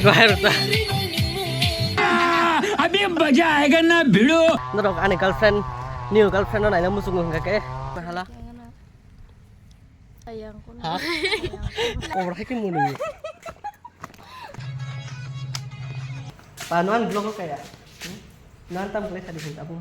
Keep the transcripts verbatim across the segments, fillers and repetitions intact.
Bahar ta. Abhi maza aayega na bhidu. Norok ani girlfriend, new girlfriend no naina muchungo hingka ke. Nahala. Ayang kono. Ha? Ayang kono. Obra hai ke munu. Pa, no ani vlog kaya. Hmm? No ani tam kle sadi hin abu.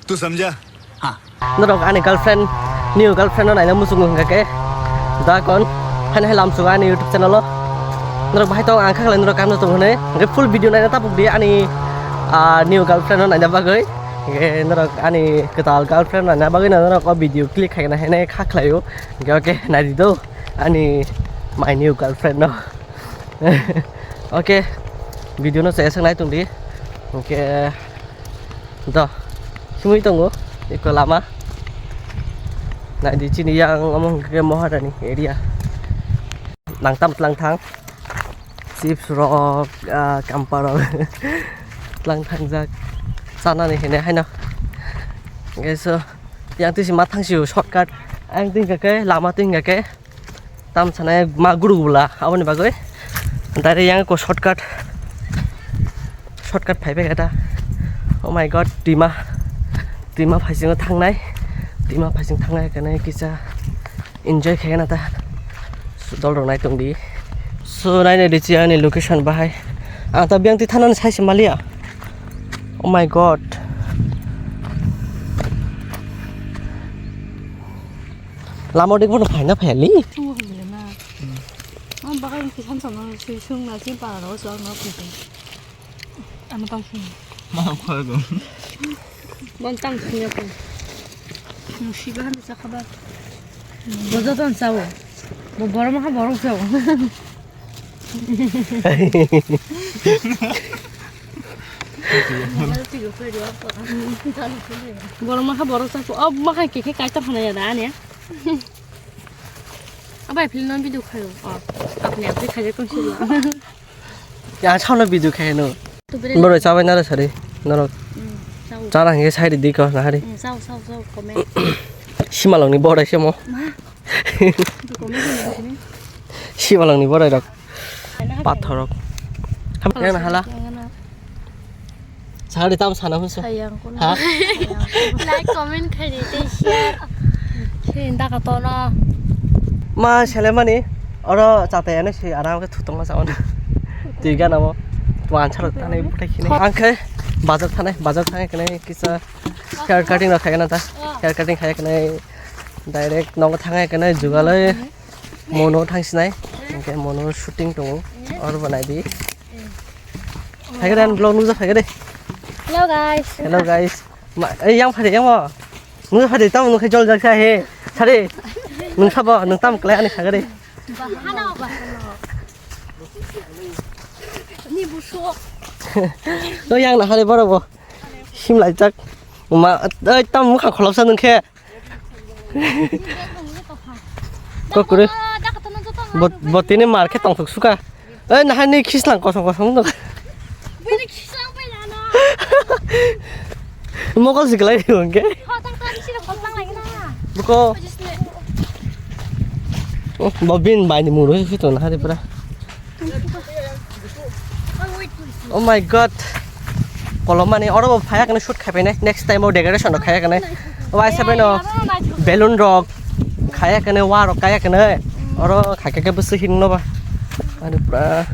Tu samjha? Ha. Norok ani girlfriend, new girlfriend no naina muchungo hingka ke. Da kon, hani hai lam suga ani YouTube channel o. Norok bahai tong ang kha khlai norok kam no tong hwnwi. Hingke full video naina tabuk di ani, ah, new girlfriend no naina bagwi. Hingke norok ani kwtal girlfriend no naina bagwi no norok o video click khaina hene kha khlaio. Hingke okay, nai di do ani my new girlfriend no. Okay, video no chaya sangnai tong di. Hingke do, simi tongo eko lama. Nai di chini yang omo hingke Maharani area. Nang tam tlang thang. Chips rok, ah, kampa rok. Tlang thangjak. Chanani hene haino. Hingke so, yang tisi ma thang sio shortcut. Ang twi hingka ke, lama twi hingka ke. Tam sanai ma guru gula, aboni bagwi. Direct yang ko shortcut. Shortcut phai bai kata. Oh my God, twima. Twima phaisingo thangnai. Twima phaising thangnai kene kisa enjoy khaina ta. Dol rok nai tong di. So, nai nai di chi ani location bahai. Ang ta biyang ti thanani sai se maliya. Oh my God. Lama dik bono phaina phayali. Thungo hwnle na. Ang bagai ang kisan sama si sung na si para ro so ang no phi. Ano tang sung. Ma khwa go. Bon tang sung ya ko. Musiba han sa khabar. Bojo ton sao. Bo borom ha borom sao. Borok ma kha borok chakhe. O ma kha khe khe kaitor hana ya da ani. Abai phil non video khayo. O, apni apni khaje kon sila. Ya, sao no video khayo no. Borok chabai nare sari. Norok. Chara hingke sai di ko na hari. Sao sao sao comment. Simalong ni borai se mo. Ma. Simalong ni borai rok. Pathorok. Yang na hala. Sari tam sana hunso. Sayang kono. Ha? Like, comment khai di, tei share. Sini daga tono. Ma selemani oro chate ane si aram ke thutong ma sawan. Tiga namo. Tuan charok tane butai khini. Angke bazar thane, bazar thane kene kisa hair cutting rok khai na ta. Hair cutting khai kene direct nongo thangai kene jugalai. Mono thang sinai, hingke mono shooting tongo, oro bo nai di. Phai gede, vlog nukjak phai gede. Hello guys. Hello guys. Ma, ei yang phai de, yang mo. Nukjak phai de, tamo nukhe jol jak sa he. Sari. Nung sabo, nung tam kle ani sa gede. Ni buso. To yang na hari boro bo. Sim lai jak. Ma, ei tam mukha kholopsa nungkhe. Kokore. Bot-, botini mar khe tongthok suka. Ei, nahani khislang kosong kosong dong. Mokol si kelai dong ke. Buko. Oh, bobin bai ni muro si to nahari pura. Oh my God. Kolomani oro bo phaya kene shoot khai painai. Next time o decoration rok khaya kene. O aisa bai no balloon rok khaya kene, wa rok kaya kene. Oro khaika ke bwswk hin no ba. Ani pura.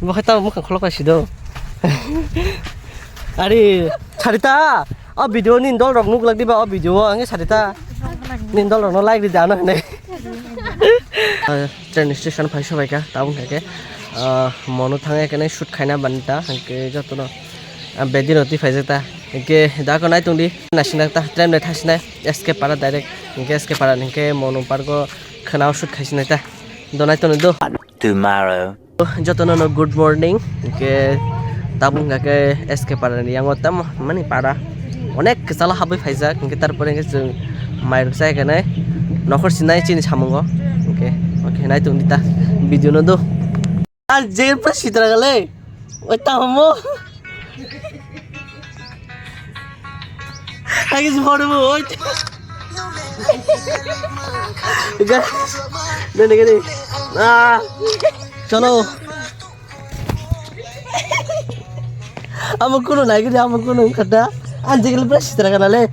Bo khe ta mukhang kholok pai sido. Ari Sarita, o video ni dol rok nuk lak diba o video o, ang Sarita. Ni dol rok no like di dano hne. Train station phai sobai kha, tabuk hwnkhe, ah, mono thang ekene shoot khaina banta, hwnkhe jotono, ah, bedino twi phaijak ta, hwnkhe dako nai tongdi, naisingnak ta, train bai thasinai, S K Para direct, hwnkhe S K Para ni hwnkhe mono park o khwnao shoot khaisinai ta, do nai tongdi do. Tomorrow. Jotono no good morning. Hingke tabuk hingka ke S K para ni yango tamo mani para onek kwchalo habwi phaijak, hingke tarpore hingke chwng mairok chai kanai nokhor sinai chini samungo. Hingke okay, nai tongdi ta video no do. Al jer pa sitra gale. Oi tamo. Hai guys, boro bo, oi. Ga-, nene gani. Ah, chalo. Amo kuno naigidi, amo kuno wngkha da. Ang jigil bwrwi sitra kana le.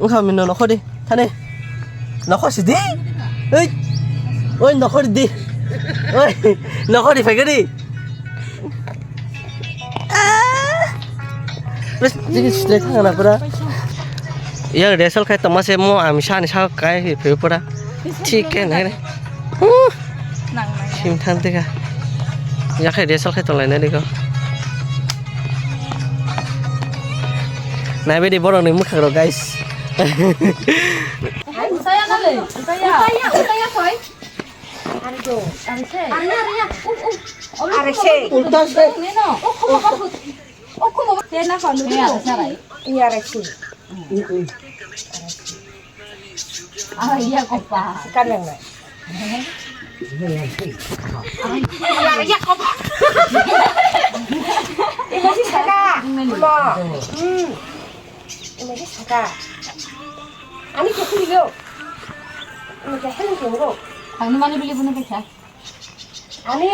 Wngkha mino nokho di. Thani. Nokho sidi. Oi. Oi nokho di. Oi. Nokho di phaigidi. Ah. Bes jigil sitra thangana pura. Yang resol khai tongma se mo ami sani sa kai phe pura. Thik khe nai. Huh. Nang nang. Sim than tega. Yakhai resol khai tong lai nai ko. Nai bedi borok ni mukhang rok guys. Saya kali. Saya. Saya, saya koi. Ari do. Ari se. Ari, ari, ari. Um, um. Ari se. Ulta se. Nino. Oh, khumo, khumo. Oh, khumo. Te na kho. Iya, sarai. Iya, ari se. Ah, iya, kopa. Sekarang, Nek. Iya, iya, kopa. Ini masih saka. Kopa. Hmm. Ini masih saka. Ani kecil yo. Ini kecil yo. Ang mani beli punya pecah. Ani.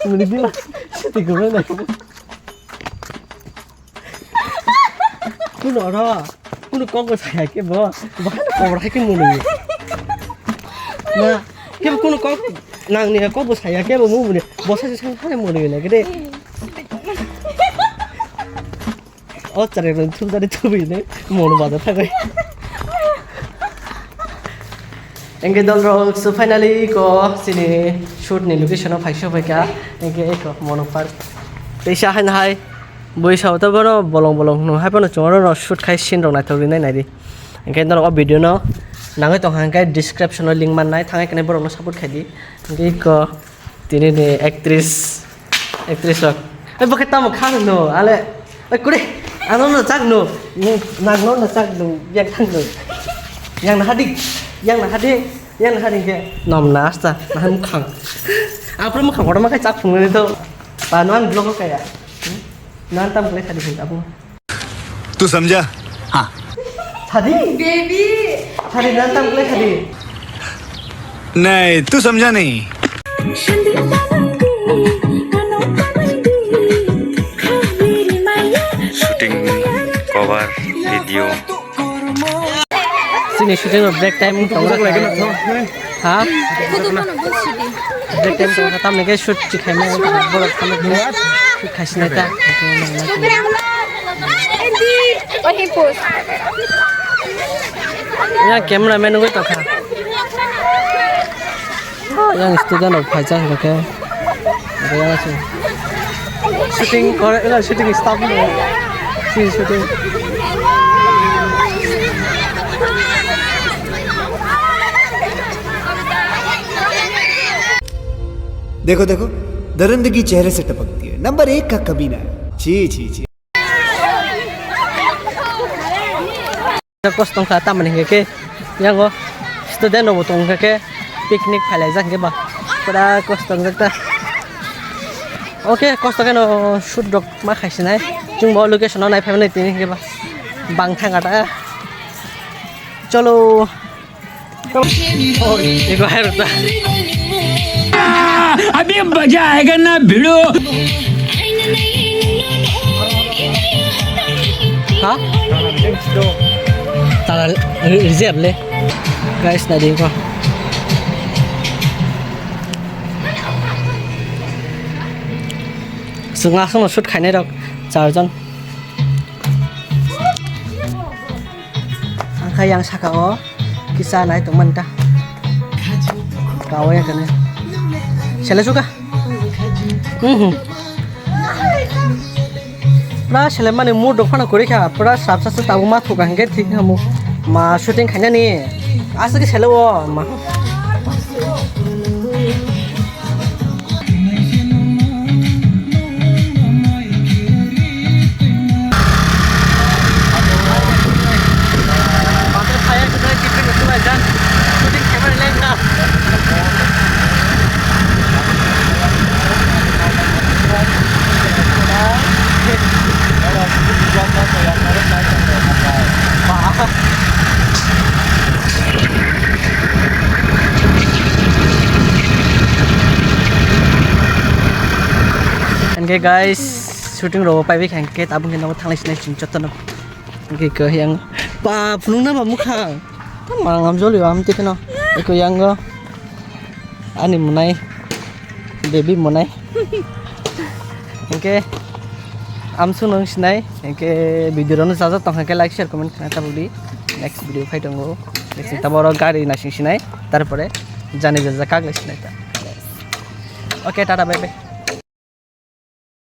Muni bila. Siti gome na. Kuno ro. Kuno kok bo saya ke bo. Bahana kok bo hai ke muni. Na, ke kuno kok nang ni kok bo saya ke bo mu muni. Bo sa sang hai muni na gede. O chare run thum jani thubui ne mono bajar thagai. Engke dol rok so finally ko sini shoot ni location o phai so phaikha. Engke eko mono park. Teisa hai nahai bui sao to bono bolong bolong no hai bono choro no shoot khai scene rok naithok rinai nai di. Engke norok o video no nangoi tong kha hingke description o link mannai thangai kene borok no support khai di. Engke eko Tini ni actress, actress rok. Ai, bo khe tamo kha no, ale. Ai, kuri, ano no chak no. Nang no no chak no, yang thang no. Yang na hadi, yang na hadi, yang na hadi ke. Nom na asta, na mukhang. Apro mukhang kotor ma khai chak phung ni to. Pa no ang vlog kaya. Hmm? Nan tam kle khadi hin abu. तू समझा? हाँ। Thadi? Baby. Thadi na tam kle thadi. नहीं, तू समझा नहीं। Shooting cover video. Sini shooting break time tong. Ha? Kudu mano bus sidi. Break time tong kha tamni khe shoot chi khaima borok tamo shoot khaisina ta. Wahi post. Ya camera man nugwi tong kha. Yang student rok phaijak hwnkhe. Shooting kore, ela shooting staff no. Si shooting. देखो देखो, दरिंदगी चेहरे से टपकती है। नंबर एक का कमीना है। छी छी छी। Kos tong kha tamoni hingke ke yango student rok bo tong kha ke picnic phailaijak hingke ba pura kos tong jak ta. Oke, kos tong khe no shoot rok ma khaisinai. Chwng bo location o nai phaimani tini hingke ba bang thang kha ta. Cholo. Ego hai rota. अभी मजा आएगा ना भिड़ो। Ha? Tala reserve le. Guys, na ding ko. Sungla sungno shoot khainai rok charjon. Ang kha yang saka o kisa nai tongmani ta. Kawa ya kene. Sele suka. Mhm. Pura sele mani mood rok phano kwrwi kha. Pura srapsa se tabuk ma thuka hingke thik hamu. Ma shooting khainani. Aswk sele o ma. Hingke guys, Shooting rok paibai kha, hingke tabuk khe nogo thanglai sinai chwng jotono. Hingke ko yang pa phunukna ba mukhang. Mangam jolio am tikno. Eko yango ani monai, baby monai. Hingke amsung nung sinai, hingke video rono sajak tong hingke like, share, comment khna tabuk di. Next video phai tongo. Next taboro gari nasing sinai, tarpore jani jaja kaglai sinai ta. Okay, tata, bye bye.